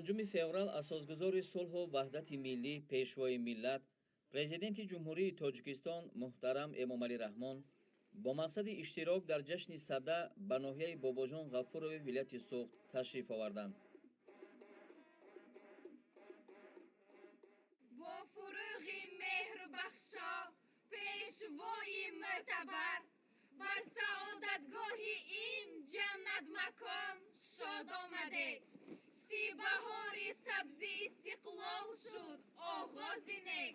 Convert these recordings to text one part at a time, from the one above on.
5 феврал асосгузори сулҳу ваҳдати миллӣ, пешвои миллат, президенти Ҷумҳурии Тоҷикистон муҳтарам Эмомалӣ Раҳмон бо мақсади иштирок дар ҷашни Сада ба ноҳияи Бобоҷон Ғафурови вилояти Суғд ташриф оварданд. Бо фурӯғи меҳрубахшо, пешвои мӯътабар, бар саодатгоҳи ин ҷаннатмакон шод омадед. Си баҳори сабзи истиқлол шуд оғози нек,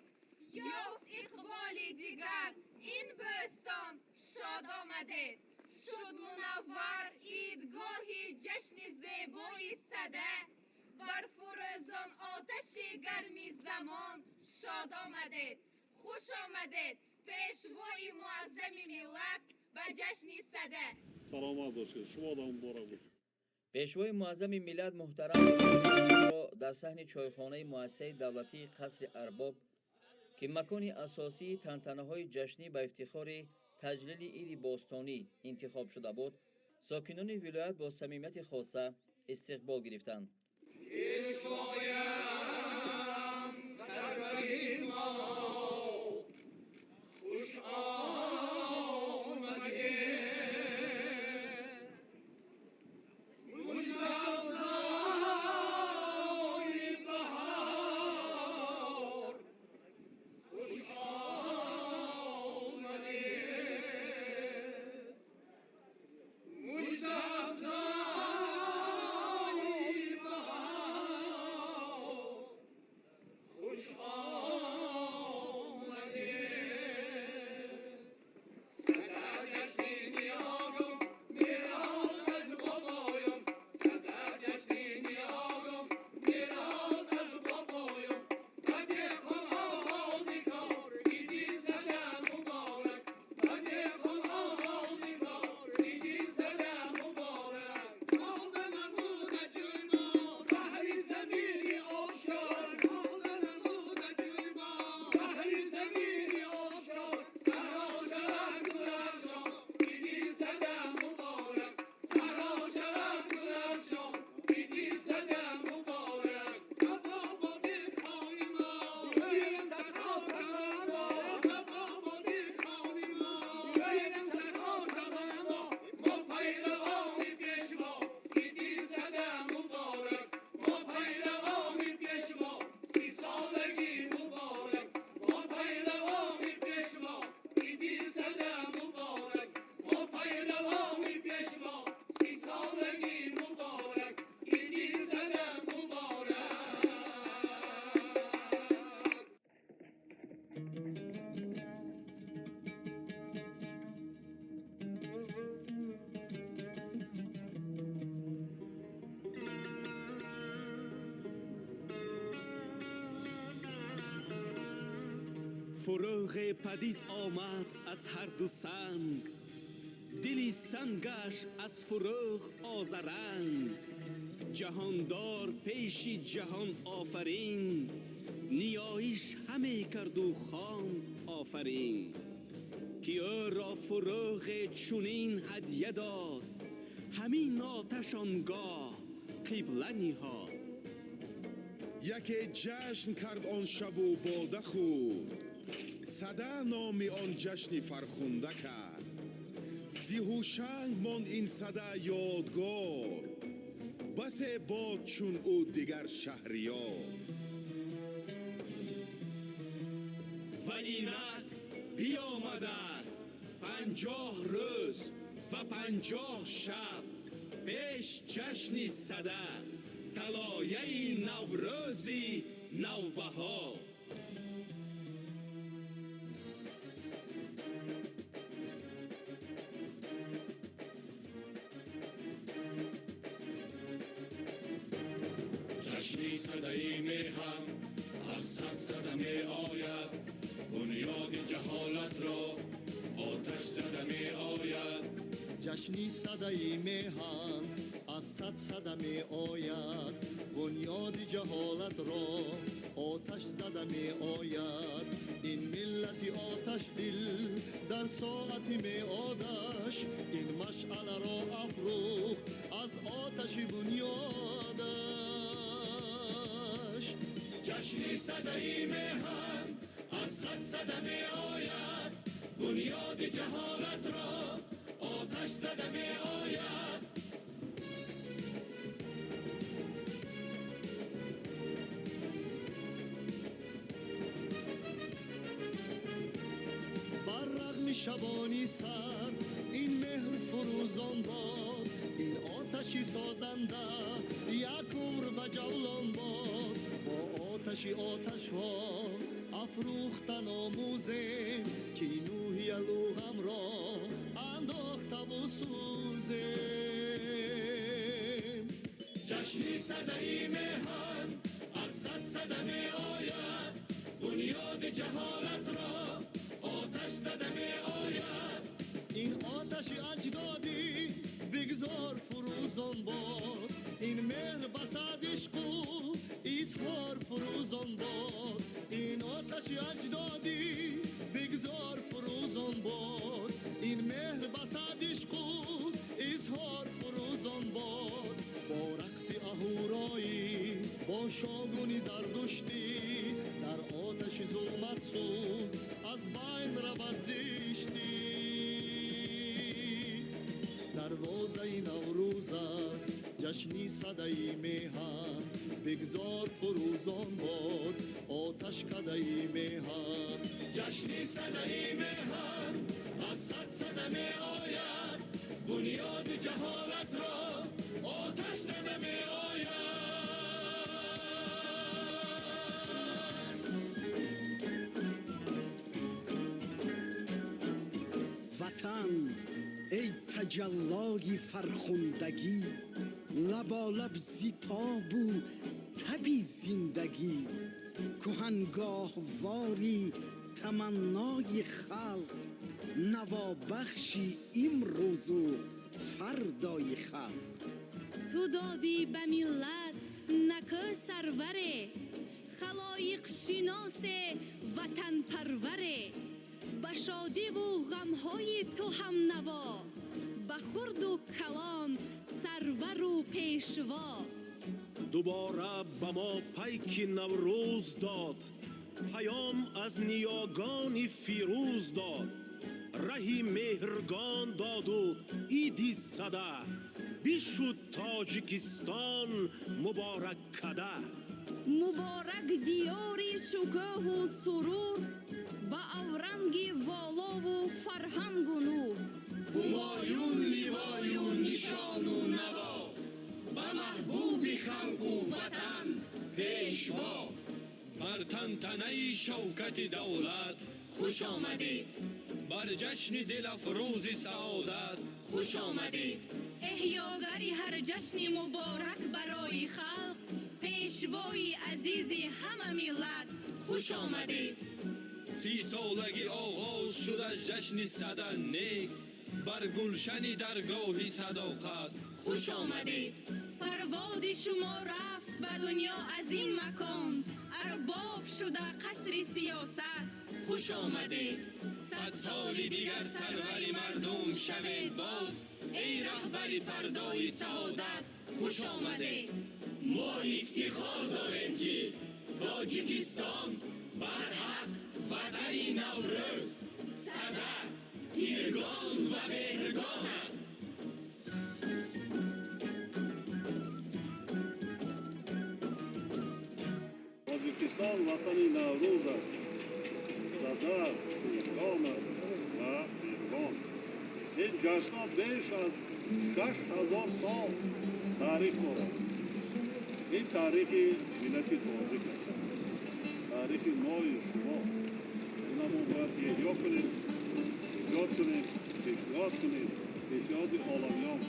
ёфт иқболи дигар ин бӯстон шод омадед. Шуд мунаввар идгоҳи ҷашни зебои Сада, бар фурӯзон оташи гарми замон шод омадед. Хуш омадед, пешвои муаззами миллат, ба ҷашни Сада. Саломат бошед, шумо да муборак бошед. Пешвои муаззами миллат муҳтарамро дар саҳни чойхонаи муассисаи давлатии Қасри Арбоб, ки макони асосии тантанаҳои ҷашнӣ ба ифтихори таҷлили иди бостонӣ интихоб шуда буд, сокинони вилоят бо самимияти хоса истиқбол гирифтанд. Пешвоям, сарвари мо, хуш омадед. Муждафзои баҳор, хуш омадед. Муждафзои баҳор, хуш омадед. Сада ҷашни ниёгум, мерос аз бобоём. Сада ҷашни ниёгум, мерос аз бобоём. Ба деҳқон оғози кор, иди Сада муборак. Ба деҳқон оғози кор, иди Сада муборак. Тоза намуда ҷӯйбор, баҳри замини обшор. Тоза намуда ҷӯйбор, баҳри замини обшор. Саро шавад гулафшон, иди Сада муборак. Саро шавад гулафшон, иди Сада муборак. Бобо деҳқони мо, гӯем садҳо таманно. Бобо деҳқони мо, гӯем садҳо таманно. Мо пайравони пешво, иди Сада муборак. Мо пайравони пешво, 30 солагӣ муборак. Мо пайравони пешво, иди Сада муборак. Мо пайравони пешво, 30 солагӣ муборак. Иди Сада муборак. Фурӯғе падид омад аз ҳарду санг, дили сангаш аз фурӯғ озаранг. Ҷаҳондор пеши ҷаҳон офарин, ниёиш ҳаме карду хонд офарин. Ки ӯро фурӯғе чунин ҳадя дод, ҳамин оташ он гоҳ қибла ниҳод. Яке ҷашн кард он шабу бода хӯрд, Сада номи он ҷашни фархунда кард. Зи ҳушанг монд ин Сада ёдгор, басе бод чун ӯ дигар шаҳриёр. Ва инак биёмадааст 50 рӯз ва 50 шаб пеш ҷашни Сада, талояи наврӯзи навбаҳор. Ҷашни Садаи меҳан аз сад сада меояд, бунёди ҷаҳолатро оташ зада меояд. Ҷашни Садаи меҳан аз сад сада меояд, бунёди ҷаҳолатро оташ зада меояд. Ин миллати оташдил дар соати меодаш, ин машъаларо афрӯхт аз оташи бунёдаш. Садаи меҳан аз сад сада меояд, бунёди ҷаҳолатро оташ зада меояд. Бар рағми шабони сар ин меҳр фурӯзон бод, ин оташи созанда як умр ба ҷавлон бод. Бо оташи оташҳо афрӯхтан омӯзем, ки нӯҳи алӯғамро андохтаву сӯзем. Ҷашни садаи меҳан аз сад сада меояд, бунёди ҷаҳолатро оташ зада меояд. Ин оташи аҷдодӣ бигзор фурӯзон бод, ин меҳр басад ишқу изҳор фурӯзон бод. Ин оташи аҷдодӣ бигзор фурӯзон бод, ин меҳр басад ишқу изҳор фурӯзон бод. Бо рақси аҳуроӣ, бо шогуни зардуштӣ, дар оташи зулмат сӯхт аз байн равад зиштӣ. Дарвозаи Наврӯз аст ҷашни садаи меҳан, бигзор фурӯзон бод оташкадаи меҳан. Ҷашни садаи меҳан аз сад сада меояд, бунёди ҷаҳолатро оташ зада меояд. Ватан, эй таҷаллои фархундагӣ, лаболаб зитобу таби зиндагӣ, кӯҳангоҳвори таманнои халқ, навобахши имрӯзу фардои халқ. Ту додӣ ба миллат накӯ сарваре, халоиқшиносе ватанпарваре, ба шодиву ғамҳои ту ҳамнаво, ба хурду калон сарвару пешво. Дубора ба мо пайки Наврӯз дод, паём аз ниёгони фирӯз дод, раҳи меҳргон доду иди сада, бишуд Тоҷикистон мубораккада. Муборак диёри шукӯҳу сурур, ба авранги волову фарҳангу нур. Ҳумоюн ливою нишону наво, ба маҳбуби халқу ватан пешво. Бар тантанаи шавкати давлат хуш омадед, бар ҷашни дилафрӯзи саодат хуш омадед. Эҳёгари ҳар ҷашни муборак барои халқ, пешвои азизи ҳама миллат хуш омадед. Си солагӣ оғоз шуд аз ҷашни сада нек, бар гулшани даргоҳи садоқат хуш омадед. Парвози шумо рафт ба дунё аз ин макон, арбоб шуда қасри сиёсат хуш омадед. Сад соли дигар сарвари мардум шавед боз, эй раҳбари фардои саодат хуш омадед. Мо ифтихор дорем, ки Тоҷикистон барҳақ ватани Наврӯз, Сада, Тиргон ва Меҳргон аст. Тоҷикистон ватани Наврӯз аст, Сада аст, Тиргон аст ва Меҳргон. Ин ҷашнҳо беш аз 6000 сол таърих дорад. Ин таърихи миллати тоҷик аст, таърихи мои шумо. Ина мо бояд эҳё кунем, эҷод кунем, пешниҳод кунем, пешниҳоди оламиён.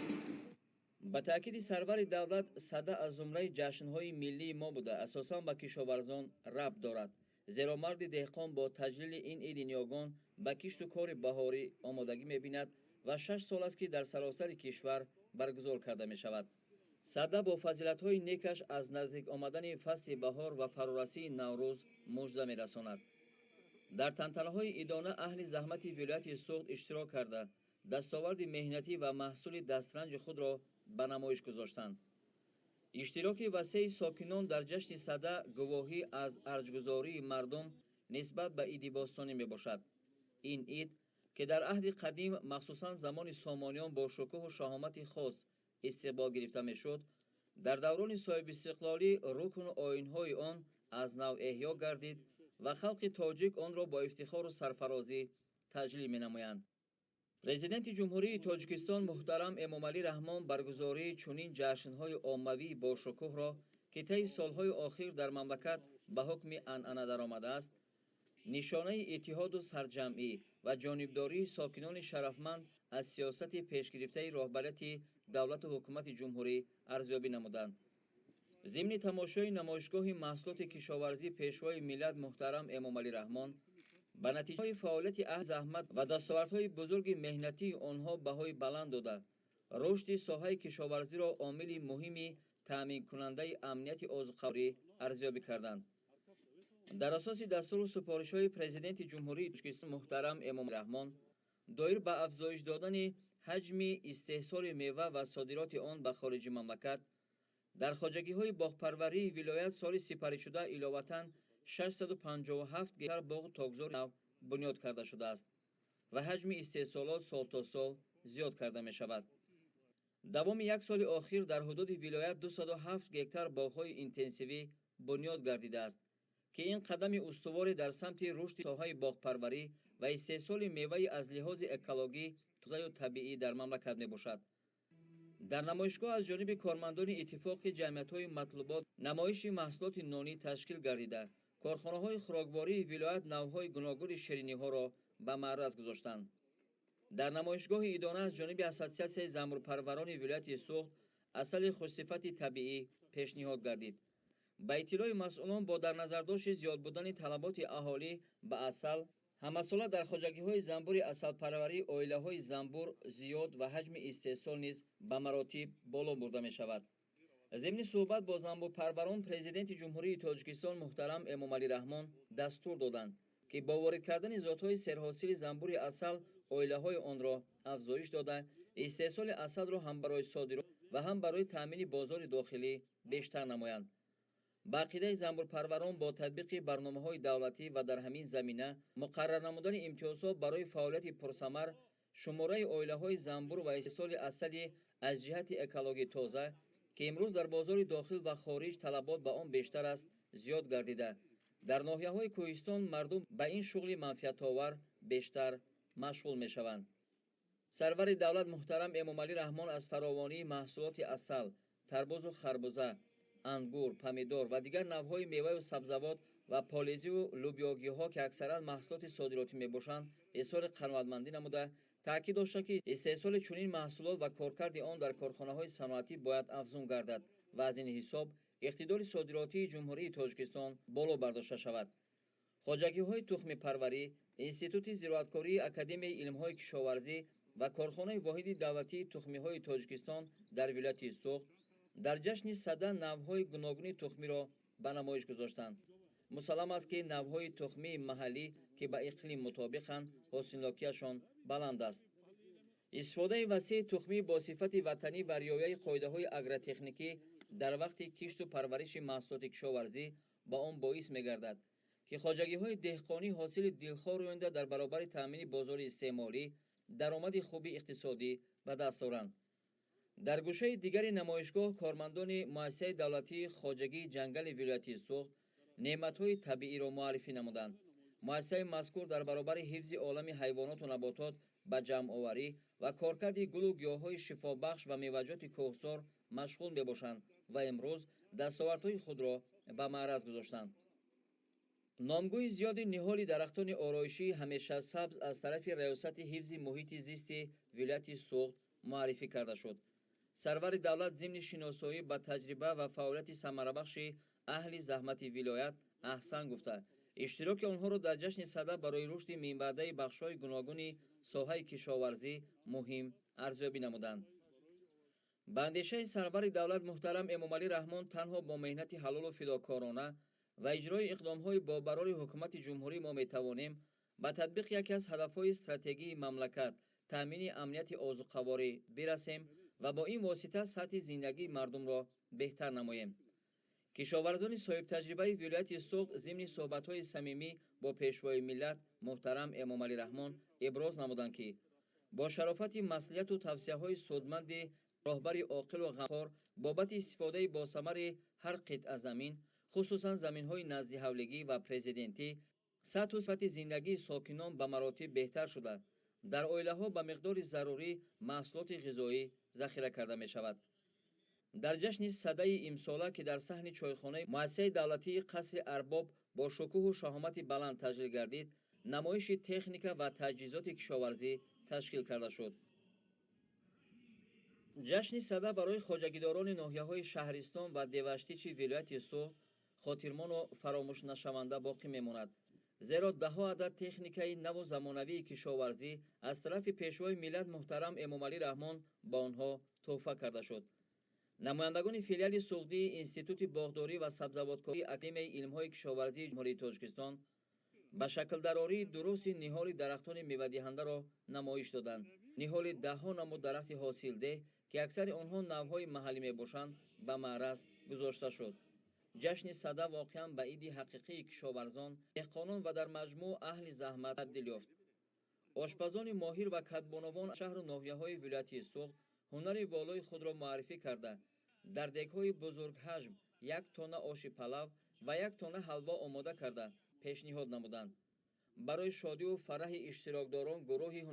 Ба таъкиди сарвари давлат, сада аз зумраи ҷашнҳои миллии мо буда, асосан ба кишоварзон рабт дорад, зеро марди деҳқон бо таҷлили ин иди ниёгон ба кишту кори баҳорӣ омодагӣ мебинад ва 6 сол аст, ки дар саросари кишвар баргузор карда мешавад. Сада бо фазилатҳои некаш аз наздик омадани фасли баҳор ва фарорасии Наврӯз мужда мерасонад. Дар тантанаҳои идона аҳли заҳмати вилояти Суғд иштирок карда, дастоварди меҳнатӣ ва маҳсули дастранҷи худро ба намоиш гузоштанд. Иштироки васеи сокинон дар ҷашни Сада гувоҳӣ аз арҷгузории мардум нисбат ба иди бостонӣ мебошад. Ин ид, ки дар аҳди қадим, махсусан замони Сомониён, бо шукӯҳу шаҳомати хос истиқбол гирифта мешуд, дар даврони соҳибистиқлолӣ рукну оинҳои он аз нав эҳё гардид ва халқи тоҷик онро бо ифтихору сарфарозӣ таҷлил менамоянд. Президенти Ҷумҳурии Тоҷикистон муҳтарам Эмомалӣ Раҳмон баргузории чунин ҷашнҳои оммавии бошукӯҳро, ки таи солҳои охир дар мамлакат ба ҳукми анъана даромадааст, нишонаи иттиҳоду сарҷамъӣ ва ҷонибдории сокинони шарафманд аз сиёсати пешгирифтаи роҳбарияти давлату ҳукумати ҷумҳурӣ арзёбӣ намуданд. Зимни тамошои намоишгоҳи маҳсулоти кишоварзӣ Пешвои миллат муҳтарам Эмомалӣ Раҳмон ба натиҷаҳои фаъолияти аҳли заҳмат ва дастовардҳои бузурги меҳнатии онҳо баҳои баланд дода, рушди соҳаи кишоварзиро омили муҳими таъминкунандаи амнияти озуқаворӣ арзёбӣ карданд. Дар асоси дастуру супоришҳои Президенти Ҷумҳурии Тоҷикистон муҳтарам Эмомалӣ Раҳмон доир ба афзоиш додани ҳаҷми истеҳсоли мева ва содироти он ба хориҷи мамлакат, дар хоҷагиҳои боғпарварии вилоят соли сипаришуда иловатан 657 гектар боғу токзори нав бунёд карда шудааст ва ҳаҷми истеҳсолот сол то сол зиёд карда мешавад. Давоми як соли охир дар ҳудуди вилоят 207 гектар боғҳои интенсивӣ бунёд гардидааст, ки ин қадами устуворе дар самти рушди соҳаи боғпарварӣ ва истеҳсоли меваи аз лиҳози экологӣ тозаю табиӣ дар мамлакат мебошад. Дар намоишгоҳ аз ҷониби кормандони Иттифоқи ҷамъиятҳои матлубот намоиши маҳсулоти нонӣ ташкил гардида, корхонаҳои хӯроквории вилоят навъҳои гуногуни шириниҳоро ба маъраз гузоштанд. Дар намоишгоҳи идона аз ҷониби Ассотсиатсияи занбурпарварони вилояти Суғд асали хушсифати табиӣ пешниҳод гардид. Ба иттилои масъулон, бо дар назардошти зиёд будани талаботи аҳолӣ ба асал, ҳамасола дар хоҷагиҳои занбури асалпарварӣ оилаҳои занбур зиёд ва ҳаҷми истеҳсол низ ба маротиб боло бурда мешавад. Зимни суҳбат бо занбурпарварон Президенти Ҷумҳурии Тоҷикистон муҳтарам Эмомалӣ Раҳмон дастур доданд, ки бо ворид кардани зотҳои серҳосили занбури асал оилаҳои онро афзоиш дода, истеҳсоли асалро ҳам барои содирот ва ҳам барои таъмини бозори дохилӣ бештар намоянд. Ба ақидаи занбурпарварон, бо татбиқи барномаҳои давлатӣ ва дар ҳамин замина муқаррар намудани имтиёзҳо барои фаъолияти пурсамар, шумораи оилаҳои занбур ва истеҳсоли асали аз ҷиҳати экологӣ тоза, ки имрӯз дар бозори дохил ва хориҷ талабот ба он бештар аст, зиёд гардида, дар ноҳияҳои кӯҳистон мардум ба ин шуғли манфиатовар бештар машғул мешаванд. Сарвари давлат муҳтарам Эмомалӣ Раҳмон аз фаровонии маҳсулоти асал, тарбузу харбуза, ангур, помидор ва дигар навъҳои меваю сабзавот ва полезию лӯбиёгиҳо, ки аксаран маҳсулоти содиротӣ мебошанд, изҳори қаноатмандӣ намуда, таъкид доштанд, ки истеҳсоли чунин маҳсулот ва коркарди он дар корхонаҳои саноатӣ бояд афзун гардад ва аз ин ҳисоб иқтидори содиротии Ҷумҳурии Тоҷикистон боло бардошта шавад. Хоҷагиҳои тухмипарварӣ, Институти зироаткории Академияи илмҳои кишоварзӣ ва корхонаи воҳиди давлатии тухмиҳои Тоҷикистон дар вилояти Суғд дар ҷашни Сада навъҳои гуногуни тухмиро ба намоиш гузоштанд. Мусаллам аст, ки навъҳои тухмии маҳаллӣ, ки ба иқлим мутобиқанд, ҳосилнокиашон баланд аст. Истифодаи васеи тухмӣ бо сифати ватанӣ ва риояи қоидаҳои агротехникӣ дар вақти кишту парвариши маҳсулоти кишоварзӣ ба он боис мегардад, ки хоҷагиҳои деҳқонӣ ҳосили дилхоҳ рӯёнда, дар баробари таъмини бозори истеъмолӣ даромади хуби иқтисодӣ ба даст оранд. Дар гӯшаи дигари намоишгоҳ кормандони муассисаи давлатии хоҷагии ҷангали вилояти Суғд неъматҳои табииро муаррифӣ намуданд. Муассисаи мазкур дар баробари ҳифзи олами ҳайвоноту наботот ба ҷамъоварӣ ва коркарди гулу гиёҳҳои шифобахш ва меваҷоти кӯҳсор машғул мебошанд ва имрӯз дастовардҳои худро ба маъраз гузоштанд. Номгӯи зиёди ниҳоли дарахтони ороишии ҳамешасабз аз тарафи Раёсати ҳифзи муҳити зисти вилояти Суғд муаррифӣ карда шуд. Сарвари давлат зимни шиносоӣ ба таҷриба ва фаъолияти самарабахши аҳли заҳмати вилоят аҳсан гуфта, иштироки онҳоро дар ҷашни Сада барои рушди минбаъдаи бахшҳои гуногуни соҳаи кишоварзӣ муҳим арзёбӣ намуданд. Ба андешаи сарвари давлат муҳтарам Эмомалӣ Раҳмон, танҳо бо меҳнати ҳалолу фидокорона ва иҷрои иқдомҳои бобарори ҳукумати ҷумҳурӣ мо метавонем ба татбиқи яке аз ҳадафҳои стратегии мамлакат, таъмини амнияти озуқаворӣ бирасем ва бо ин восита сатҳи зиндагии мардумро беҳтар намоем. Кишоварзони соҳибтаҷрибаи вилояти Суғд зимни суҳбатҳои самимӣ бо Пешвои миллат муҳтарам Эмомалӣ Раҳмон иброз намуданд, ки бо шарофати маслиҳату тавсияҳои судманди роҳбари оқилу ғамхор бобати истифодаи босамари ҳар қитъа замин, хусусан заминҳои наздиҳавлигӣ ва президентӣ, сатҳу сифати зиндагии сокинон ба маротиб беҳтар шуда, дар оилаҳо ба миқдори зарурӣ маҳсулоти ғизоӣ захира карда мешавад. Дар ҷашни Садаи имсола, ки дар саҳни чойхонаи муассисаи давлатии Қасри Арбоб бо шукӯҳу шаҳомати баланд таҷлил гардид, намоиши техника ва таҷҳизоти кишоварзӣ ташкил карда шуд. Ҷашни Сада барои хоҷагидорони ноҳияҳои Шаҳристон ва Деваштичи вилояти Суғд хотирмону фаромӯшнашаванда боқӣ мемонад, зеро даҳҳо адад техникаи наву замонавии кишоварзӣ аз тарафи Пешвои миллат муҳтарам Эмомалӣ Раҳмон ба онҳо тӯҳфа карда шуд. Намояндагони филиали Суғдии Институти боғдорӣ ва сабзавоткории Академияи илмҳои кишоварзии Ҷумҳурии Тоҷикистон ба шаклдарории дурусти ниҳоли дарахтони мевадиҳандаро намоиш доданд. Ниҳоли даҳҳо намуд дарахти ҳосилдеҳ, ки аксари онҳо навъҳои маҳаллӣ мебошанд, ба маъраз гузошта шуд. Ҷашни Сада воқеан ба иди ҳақиқии кишоварзон, деҳқонон ва дар маҷмӯъ аҳли заҳмат табдил ёфт. Ошпазони моҳир ва кадбоновон шаҳру ноҳияҳои вилояти Суғд ҳунари волои худро муаррифӣ карда, дар дегҳои бузургҳаҷм як тонна оши палав ва як тонна ҳалво омода карда пешниҳод намуданд. Барои шодиву фараҳи иштирокдорон гурӯҳи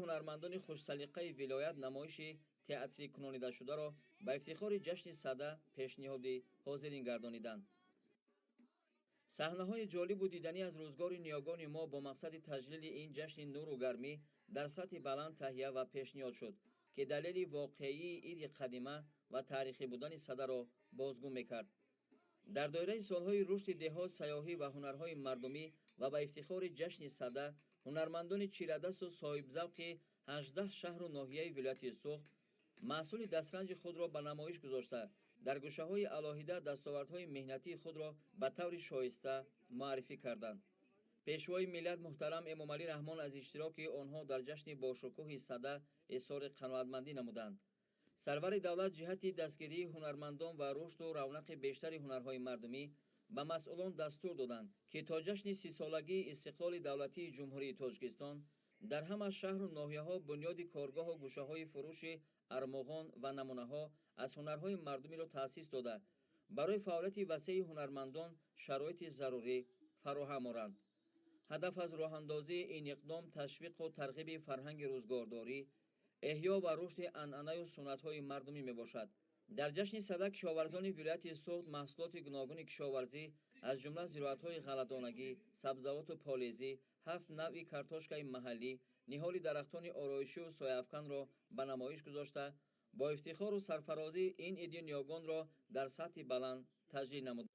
ҳунармандони хушсалиқаи вилоят намоиши театрикунонидашударо ба ифтихори ҷашни Сада пешниҳоди ҳозирин гардониданд. Саҳнаҳои ҷолибу диданӣ аз рӯзгори ниёгони мо бо мақсади таҷлили ин ҷашни нуру гармӣ дар сатҳи баланд таҳия ва пешниҳод шуд, ки далели воқеии иди қадима ва таърихӣ будани Садаро бозгӯ мекард. Дар доираи солҳои рушди деҳот, сайёҳӣ ва ҳунарҳои мардумӣ ва ба ифтихори ҷашни Сада ҳунармандони чирадасту соҳибзавқи 18 шаҳру ноҳияи вилояти Суғд маҳсули дастранҷи худро ба намоиш гузошта, дар гӯшаҳои алоҳида дастовардҳои меҳнатии худро ба таври шоиста муаррифӣ карданд. Пешвои миллат муҳтарам Эмомалӣ Раҳмон аз иштироки онҳо дар ҷашни бошукӯҳи Сада изҳори қаноатмандӣ намуданд. Сарвари давлат ҷиҳати дастгирии ҳунармандон ва рушду равнақи бештари ҳунарҳои мардумӣ ба масъулон дастур доданд, ки то ҷашни 30-солагии истиқлоли давлатии Ҷумҳурии Тоҷикистон дар ҳама шаҳру ноҳияҳо бунёди коргоҳу гӯшаҳои фурӯши армуғон ва намунаҳо аз ҳунарҳои мардумиро таъсис дода, барои фаъолияти васеи ҳунармандон шароити зарурӣ фароҳам оранд. Ҳадаф аз роҳандозии ин иқдом ташвиқу тарғиби фарҳанги рӯзгордорӣ, эҳё ва рушди анъанаю суннатҳои мардумӣ мебошад. Дар ҷашни Сада кишоварзони вилояти Суғд маҳсулоти гуногуни кишоварзӣ, аз ҷумла зироатҳои ғалладонагӣ, сабзавоту полезӣ, ҳафт навъи картошкаи маҳаллӣ, ниҳоли дарахтони ороишию сояафканро ба намоиш гузошта, бо ифтихору сарфарозӣ ин иди ниёгонро дар сатҳи баланд таҷлил намуданд.